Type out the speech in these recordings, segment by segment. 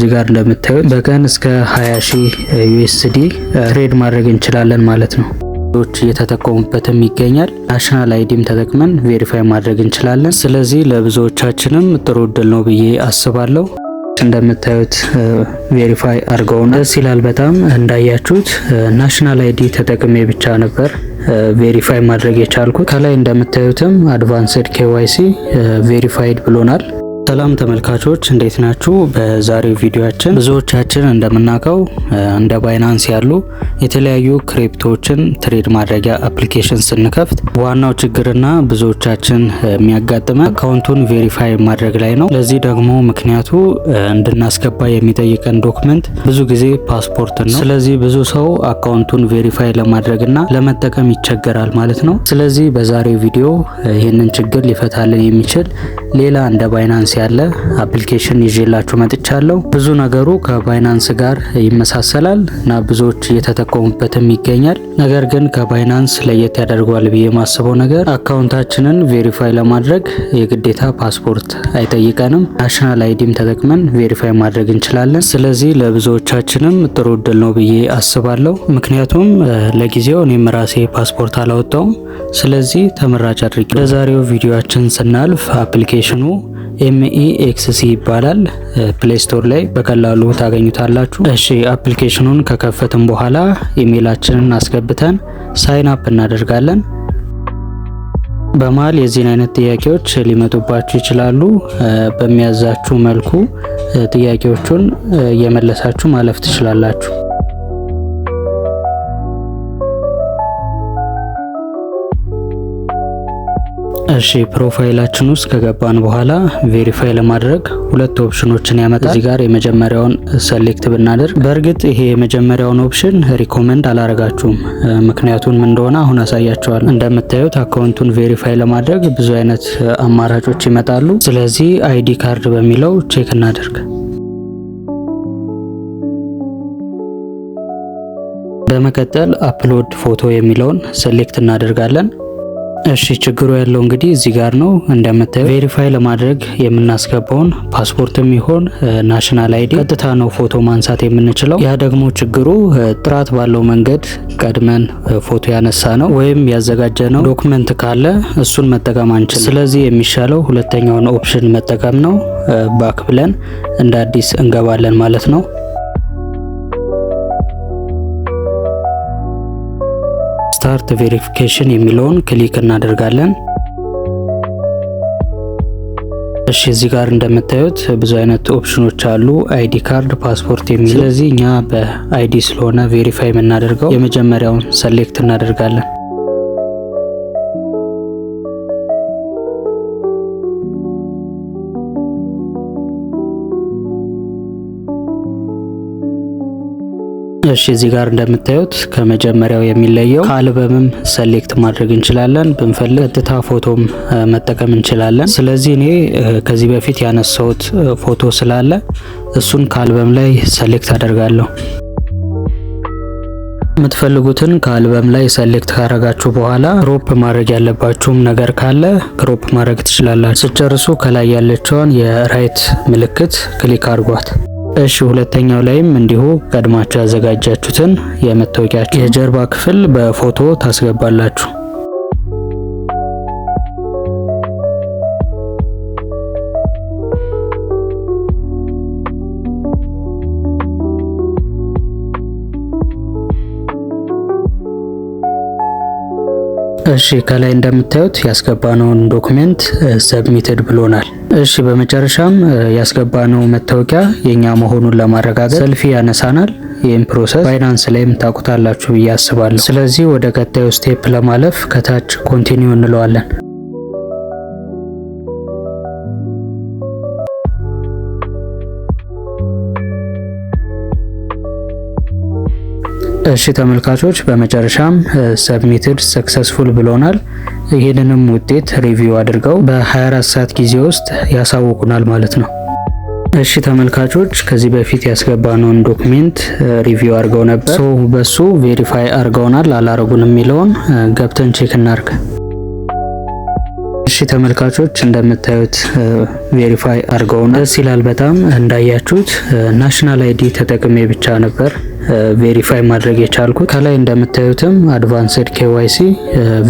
እዚህ ጋር እንደምታዩት በቀን እስከ 20 ሺህ USD trade ማድረግ እንችላለን ማለት ነው። ብዙዎች እየተጠቀሙበትም ይገኛል። National ID ም ተጠቅመን verify ማድረግ እንችላለን። ስለዚህ ለብዙዎቻችንም ጥሩ እድል ነው ብዬ አስባለሁ። እንደምታዩት verify አድርገውና ደስ ይላል በጣም። እንዳያችሁት national ID ተጠቅሜ ብቻ ነበር verify ማድረግ የቻልኩት። ከላይ እንደምታዩትም advanced KYC verified ብሎናል። ሰላም ተመልካቾች፣ እንዴት ናችሁ? በዛሬው ቪዲዮአችን ብዙዎቻችን እንደምናውቀው እንደ Binance ያሉ የተለያዩ crypto ዎችን trade ማድረጊያ application ስንከፍት ዋናው ችግርና ብዙዎቻችን የሚያጋጥመን account ኡን verify ማድረግ ላይ ነው። ለዚህ ደግሞ ምክንያቱ እንድናስገባ የሚጠይቀን document ብዙ ጊዜ ፓስፖርት ነው። ስለዚህ ብዙ ሰው account ኡን verify ለማድረግና ለመጠቀም ይቸገራል ማለት ነው። ስለዚህ በዛሬው ቪዲዮ ይህንን ችግር ሊፈታልን የሚችል ሌላ እንደ Binance ያለ application ይዤላችሁ መጥቻለሁ። ብዙ ነገሩ ከ Binance ጋር ይመሳሰላል እና ብዙዎች እየተጠቀሙበትም ይገኛል። ነገር ግን ከ Binance ለየት ያደርገዋል ብዬ የማስበው ነገር account ኣችንን verify ለማድረግ የግዴታ ፓስፖርት አይጠይቀንም። National ID ም ተጠቅመን verify ማድረግ እንችላለን። ስለዚህ ለብዙዎቻችንም ጥሩ እድል ነው ብዬ አስባለሁ። ምክንያቱም ለጊዜው እኔም ራሴ ፓስፖርት አላወጣውም። ስለዚህ ተመራጭ አድርጌ ለዛሬው ቪዲዮአችን ስናልፍ application ኑ MEXC ይባላል። Play Store ላይ በቀላሉ ታገኙታላችሁ። እሺ፣ application ኑን ከከፈትን በኋላ ኢሜይላችንን አስገብተን sign up እናደርጋለን። በመሀል የዚህን አይነት ጥያቄዎች ሊመጡባችሁ ይችላሉ። በሚያዛችሁ መልኩ ጥያቄዎቹን እየመለሳችሁ ማለፍ ትችላላችሁ። እሺ፣ profile ኣችን ውስጥ ከገባን በኋላ verify ለማድረግ ሁለት option ኖችን ያመጣል። እዚህ ጋር የመጀመሪያውን select ብናደርግ፣ በእርግጥ ይሄ የመጀመሪያውን option recommend አላረጋችሁም። ምክንያቱን ምን እንደሆነ አሁን አሳያችኋለሁ። እንደምታዩት account ኡን verify ለማድረግ ብዙ አይነት አማራጮች ይመጣሉ። ስለዚህ ID card በሚለው check እናደርግ። በመቀጠል upload photo የሚለውን select እናደርጋለን። እሺ፣ ችግሩ ያለው እንግዲህ እዚህ ጋር ነው። እንደምታዩ verify ለማድረግ የምናስገባውን ፓስፖርትም ይሆን national ID ቀጥታ ነው ፎቶ ማንሳት የምንችለው። ያ ደግሞ ችግሩ ጥራት ባለው መንገድ ቀድመን ፎቶ ያነሳነው ወይም ያዘጋጀነው document ካለ እሱን መጠቀም አንችልም። ስለዚህ የሚሻለው ሁለተኛውን option መጠቀም ነው። Back ብለን እንደ አዲስ እንገባለን ማለት ነው። Start verification የሚለውን click እናደርጋለን። እሺ፣ እዚህ ጋር እንደምታዩት ብዙ አይነት option ኖች አሉ። ID card፣ ፓስፖርት የሚል። ስለዚህ እኛ በ ID ስለሆነ verify የምናደርገው የመጀመሪያውን select እናደርጋለን። እሺ፣ እዚህ ጋር እንደምታዩት ከመጀመሪያው የሚለየው ከ album ም select ማድረግ እንችላለን፣ ብንፈልግ ቀጥታ ፎቶም መጠቀም እንችላለን። ስለዚህ እኔ ከዚህ በፊት ያነሳሁት ፎቶ ስላለ እሱን ከአልበም ላይ select አደርጋለሁ። የምትፈልጉትን ከአልበም ላይ select ካረጋችሁ በኋላ crop ማድረግ ያለባችሁም ነገር ካለ crop ማድረግ ትችላላችሁ። ስትጨርሱ ከላይ ያለችውን የ right ምልክት click አድርጓት። እሺ፣ ሁለተኛው ላይም እንዲሁ ቀድማችሁ ያዘጋጃችሁትን የመታወቂያችሁ የጀርባ ክፍል በፎቶ ታስገባላችሁ። እሺ፣ ከላይ እንደምታዩት ያስገባነውን document submitted ብሎናል። እሺ፣ በመጨረሻም ያስገባነው መታወቂያ የኛ መሆኑን ለማረጋገጥ ሰልፊ ያነሳናል። ይህም process Binance ላይም ታውቁታላችሁ ብዬ አስባለሁ። ስለዚህ ወደ ቀጣዩ step ለማለፍ ከታች continue እንለዋለን። እሺ ተመልካቾች፣ በመጨረሻም submitted successful ብሎናል። ይህንንም ውጤት review አድርገው በ24 ሰዓት ጊዜ ውስጥ ያሳውቁናል ማለት ነው። እሺ ተመልካቾች፣ ከዚህ በፊት ያስገባነውን document review አድርገው ነበር። So በሱ verify አድርገውናል አላረጉን የሚለውን ገብተን check እናርግ። እሺ ተመልካቾች፣ እንደምታዩት verify አድርገውና ደስ ይላል በጣም። እንዳያችሁት national ID ተጠቅሜ ብቻ ነበር verify ማድረግ የቻልኩት። ከላይ እንደምታዩትም advanced KYC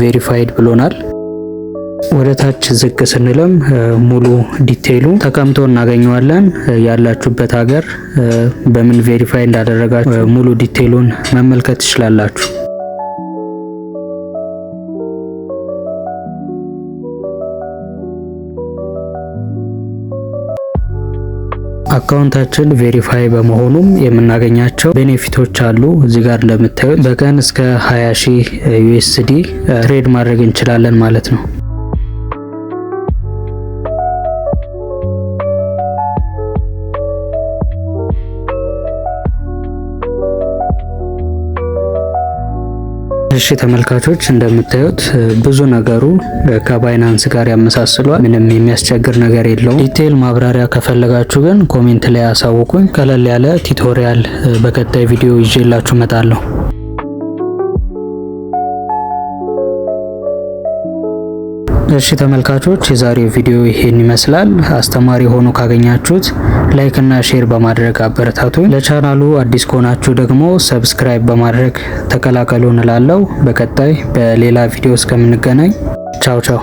verified ብሎናል። ወደ ታች ዝቅ ስንልም ሙሉ detail ኡ ተቀምጦ እናገኘዋለን። ያላችሁበት ሀገር፣ በምን verify እንዳደረጋችሁ ሙሉ detail ኡን መመልከት ትችላላችሁ። Account ኣችን verify በመሆኑም የምናገኛቸው benefit ኦች አሉ። እዚህ ጋር እንደምታዩት በቀን እስከ 20 ሺህ USD trade ማድረግ እንችላለን ማለት ነው። እሺ ተመልካቾች፣ እንደምታዩት ብዙ ነገሩ ከ Binance ጋር ያመሳስሏል። ምንም የሚያስቸግር ነገር የለውም። Detail ማብራሪያ ከፈለጋችሁ ግን comment ላይ አሳውቁኝ። ቀለል ያለ tutorial በቀጣይ ቪዲዮ ይዤላችሁ እመጣለሁ። እሺ ተመልካቾች፣ የዛሬው ቪዲዮ ይሄን ይመስላል። አስተማሪ ሆኖ ካገኛችሁት like እና share በማድረግ አበረታቱኝ። ለቻናሉ አዲስ ከሆናችሁ ደግሞ subscribe በማድረግ ተቀላቀሉ እንላለሁ። በቀጣይ በሌላ ቪዲዮ እስከምንገናኝ ቻው ቻው።